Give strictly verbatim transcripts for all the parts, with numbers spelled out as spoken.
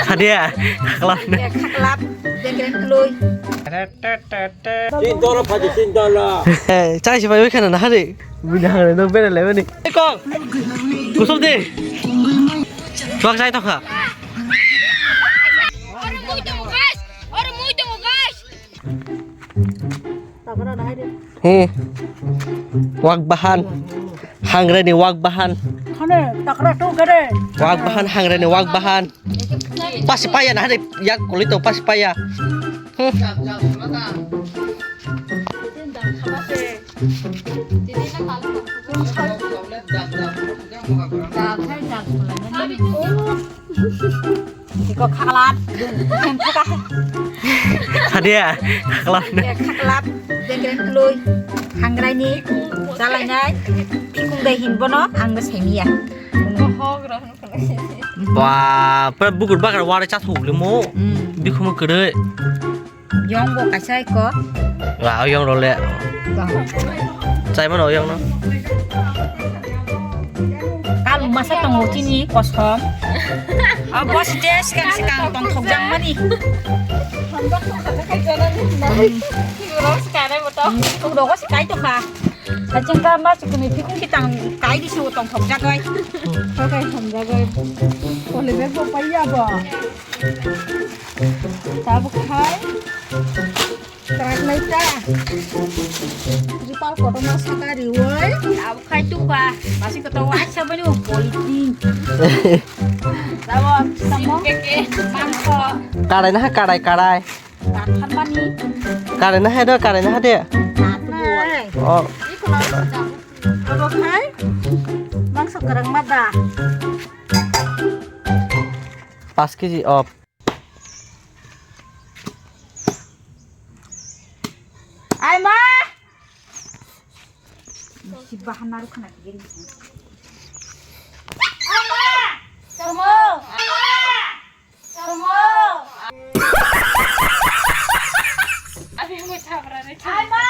Sadia, khaklap. Khaklap, jengkren kloi. Tin dola phaji, tin dola. Eh, chai si bai khana na hari. Bini hangre no bere le bani. Kong. Kusum de. Chuak chai tokha. Oro mui tongo, guys. Oro mui tongo, guys. He. Wak bahan. Hangre ni wak bahan. Hane, takra tu kere. Wak bahan, hangre ni wak bahan. Pasi paya na hade yak kolito pasi paya. Hmm. Iko khaklap, dun, dun, thaka. Sadia, khaklap. Khaklap, jengkren kloi, hangrai ni, chalai nai, phikung dai hin bono, ang no semiya. Ba, pura bukur bakar wara chat huk limo. Hmm. Bikhumu kwrwi. Yong bo kaisa iko. Wa, o yong role. Bang. Chai mano o yong no. Kalu masa tongo chini kosom. Abo site sikang sikang tongthok jang mani. Rogo sikai to kha. Haching ka ma chukuni phikung kitang kai di su tongthok jagoi. Tokai hamjagoi. Tole bebo paiya bo. Tabuk khai. Trak nai ta. Ripal kotorma saka riwoi. Tabuk khai tuka. Basi kotor waisa bani o politin. Tabuk samo. Mangkho. Karai na ha, karai, karai. Karai na ha do, karai na ha de. Oh. Abo khai mangso kwrwngma da. Pas kg of. Ai ma! Si bahan naru khana kiri. Ai ma! Tamo! Tamo! Abi mo chabra re. Ai ma!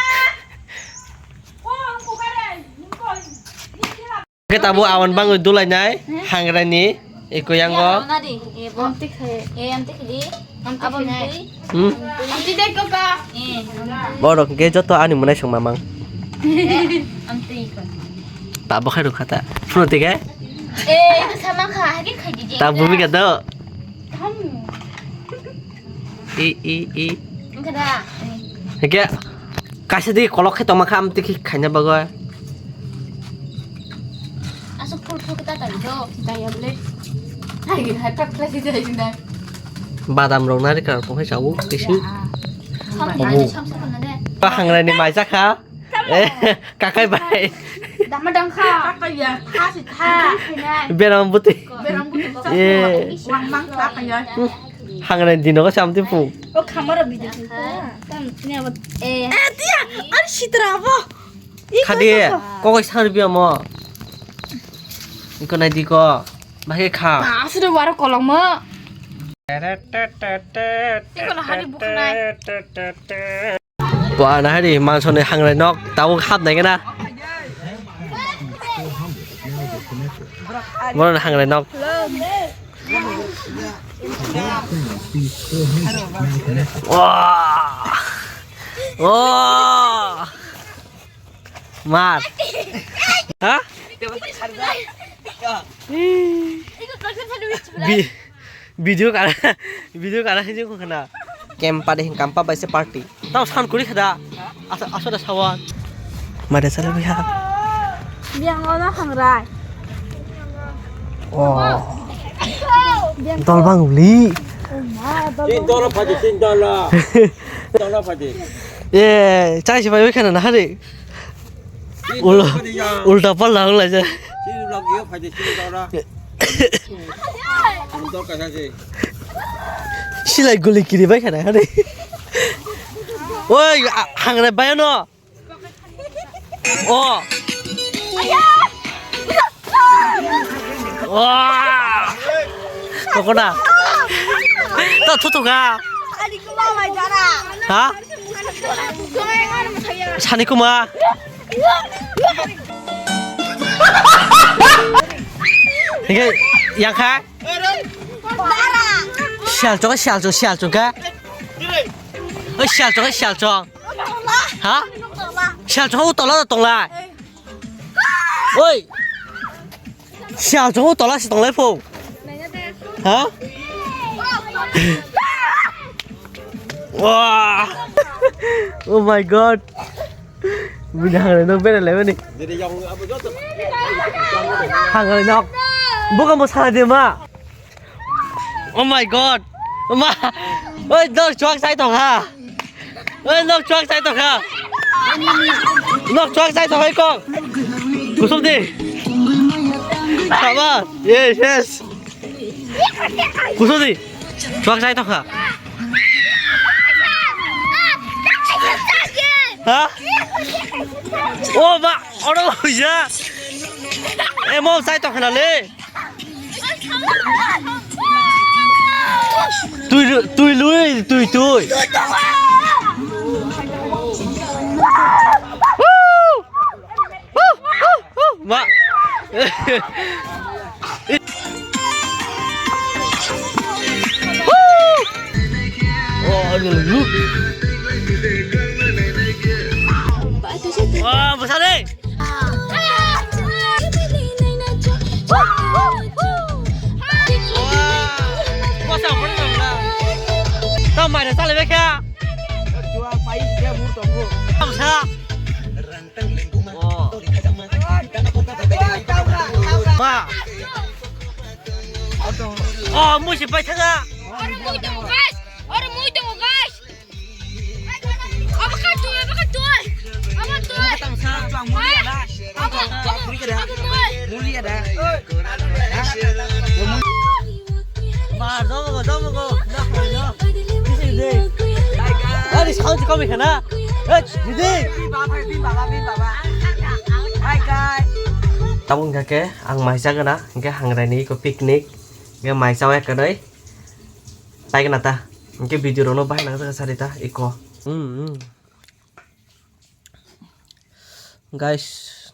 Ko ang ko kare, ko. Oke, tabu awan bangwi dulainai, hangrani, iko yango. Amti khai. Eh, amti khai di. Amti khai. Amti. Hmm? Amti dai ko ka. Eh. Borok ke joto ani munai song mamang. Amti ko. Tabu khai rukha ta. Phunu tige? Eh, itu sama kha, hagi khai di. Tabu mi kado. Ham. I, i, i. Engkha da. Hake, kaisa di kolok khe tongma kha, amtwi khe khaina bagwi. Aswk phur phur khe ta tari do. Tari ya bole. Hai, hai, tak tak jai jai. Badam rok nari kar tong hai chawo, kisi. Sam, obo. Sam, sam, sam, ne. Ba hangrani mai jakha. Eh, kakai bai. Dama dang kha. Kakai ya, kha si kha. Beram buti. Beram buti. Eh. Wang mang kha kaya. Hangrani dino ko samti pu. O khamara bidi. Tam ne abot. Eh. Eh, tia, ar sitra bo. Khadi, kokoi sar biya mo. Iko nai di ko. Bahai kha. Asre waro kolong mo. Iko na hari buknai. Ba, nahari mangsoni hangrai nok tabuk hapnai khe na. Borok ni hangrai nok. Wah. Wah. Mar. Ha? Bi-, video kana, video kana hinjing ko kana. Kem pade hin kampa bai se party. Tao san kuri khada. Asa, asa da sawan. Mare sala biha. Biang ono hangrai. Oh. Biang. Dolbang uli. Oh ma, dolbang. Tin dola phaji, tin dola. Dola phaji. Eh, chai si bai khana na hari. Ul-, ulta palta wng laijak. Chini vlog yo phaidi chini dora. Chini dor kaisa se. Silai guli kiri bai khana hade. Oi, a-, hangre bai no. O. Wah. Kokona. Ta thutu ga. Ha? Sani kuma. Hingke yang kha? Sial chok, sial chok, sial chok kha? Oi, sial chok, sial chok. Ha? Sial chok, o tola, tola. Oi. Sial chok, o tola si tonglai pho. Ha? Wah. Oh my God. Bini hangrani nok bera lemani. Hangrani nok. Buka mo sana dia ma. Oh my God. Ma. Oi, dor chuak sai tong ha. Oi, nok chuak sai tong ha. Nok chuak sai tong hai kok. Kusum di. Sama. Yes, yes. Kusum di. Chuak sai tong ha. Ha? Oh, ma, oro ya. Emo sai tong ha le. Tui, tui lui, tui, tui. Ma. Oh, aduh, lu. Wah, besar deh. Tamo mai na chale bekha. Tamsa. Ma. Oh, musi pai thanga. Oro mui tongo, guys. Oro mui tongo, guys. Abo kha tui, abo kha tui. Abo tui. Abo, abo, abo mui. Ma, jomo go, jomo go. Ari sound kami khana. Eh, didi. Tabuk hingkha khe ang mai chagana, hingkhe hangraini iko picnic, hingkhe mai chawi kanwi. Paigana ta. Hingke video rokno bahai nang jaga sari ta iko. Hmm, hmm. Guys,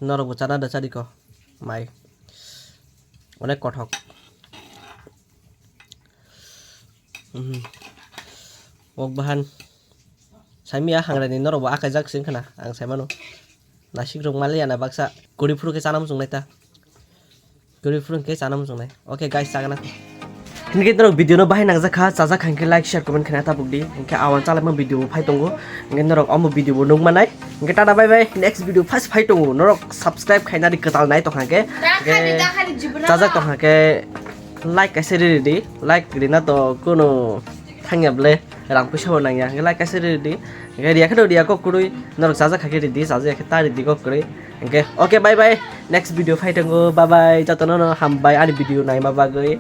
norok bo chana da chari ko. Mai. Onek kothok. Hmm. Wok bahan. Saimia hangrani norok bo akaijak sing khana ang saimano. Nasik rok maliya na baksa. Kuri phuru khe chana muchung nai ta. Guri phuru hingke chana muchungnai. Okay guys, chagana. Hingke norok video no bahai nangjak kha, chajak kha hingke like, share, comment khaina tabuk di. Hingke awan chalaima video bo phai tongo. Hingke norok omo video bo nukmanai. Hingke tata bye bye. Next video first phai tongo. Norok subscribe khaina di kwtal nai tongkha hingke. Hingke chajak tongkha hingke like kaisa ri di. Like rina to kuno thangya ble. Rang puisa bo nangya. Hingke like kaisa ri di. Hingke riya khe do riya kok kwrwi. Norok chajak kha khe ri di. Chajak khe ta ri di kok kwrwi. Hingke, okay, bye bye. Next video phai tongo. Bye bye. Jotono no hambai ani video naima bagwi.